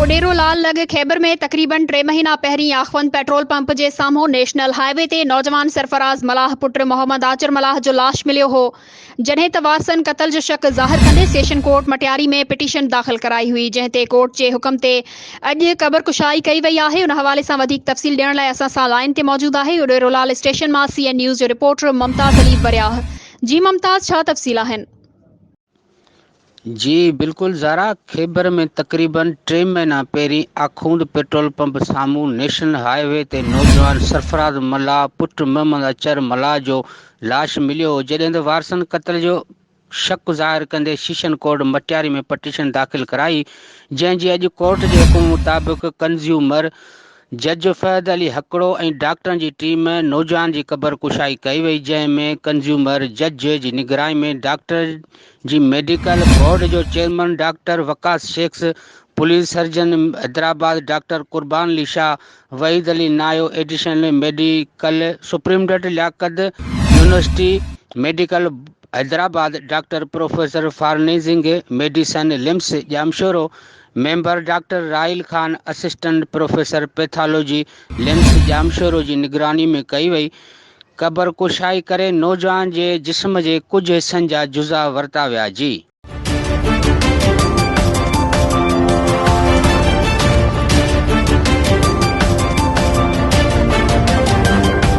اڏيرو لال لڳ خيبر ۾ تقريبن ٽي مهينا پهرين آخوند پيٽرول پمپ جي سامهون نيشنل هاء وي تي نوجوان سرفراز ملاح پٽ محمد آچر ملاح جو لاش مليو هو جڏهن ته وارثن قتل جو شڪ ظاهر ڪندي سيشن ڪورٽ مٽياري ۾ پٽيشن داخل ڪرائي هئي جنهن تي ڪورٽ جي حڪم تي اڄ قبر ڪشائي ڪئي وئي آهي ان حوالي سان وڌيڪ تفصيل ڏيڻ لاء اسان سان لائين تي موجود آهي اڏيرو لال اسٽيشن مان سي اين نيوز جو رپورٽر ممتاز علي ورياهه جي ممتاز ڇا تفصيل آهن. جي بلڪل زارا خيبر ۾ تقريبن ٽي مهينا پهرين آخوند پيٽرول پمپ سامهون نيشنل هاء وي تي نوجوان سرفراز ملاح پٽ محمد اچر ملاح جو لاش مليو هو جڏهن ته وارثن قتل جو شڪ ظاهر ڪندي سيشن ڪورٽ مٽياري ۾ پٽيشن داخل ڪرائي جنهن جي اڄ ڪورٽ جي حڪم مطابق ڪنزيومر جج فهد علي هڪڙو ۽ ڊاڪٽرن جي ٽيم نوجوان جي قبر ڪشائي ڪئي وئي جنهن ۾ ڪنزيومر جج جي نگراني ۾ ڊاڪٽر جي ميڊيڪل بورڊ جو chairman doctor Waqas Shaikh, police surgeon Hyderabad doctor Qurban Ali Shah, Waheed Ali Nayo additional medical superintendent Liaquat university medical Hyderabad doctor professor forensic medicine LUMHS Jamshoro member doctor Raheel Khan, assistant professor pathology LUMHS Jamshoro جي نگراني ۾ ڪئي وئي. قبر ڪشائي ڪري نوجوان جي جسم جي ڪجهه حصن جا جزا ورتا ويا جي.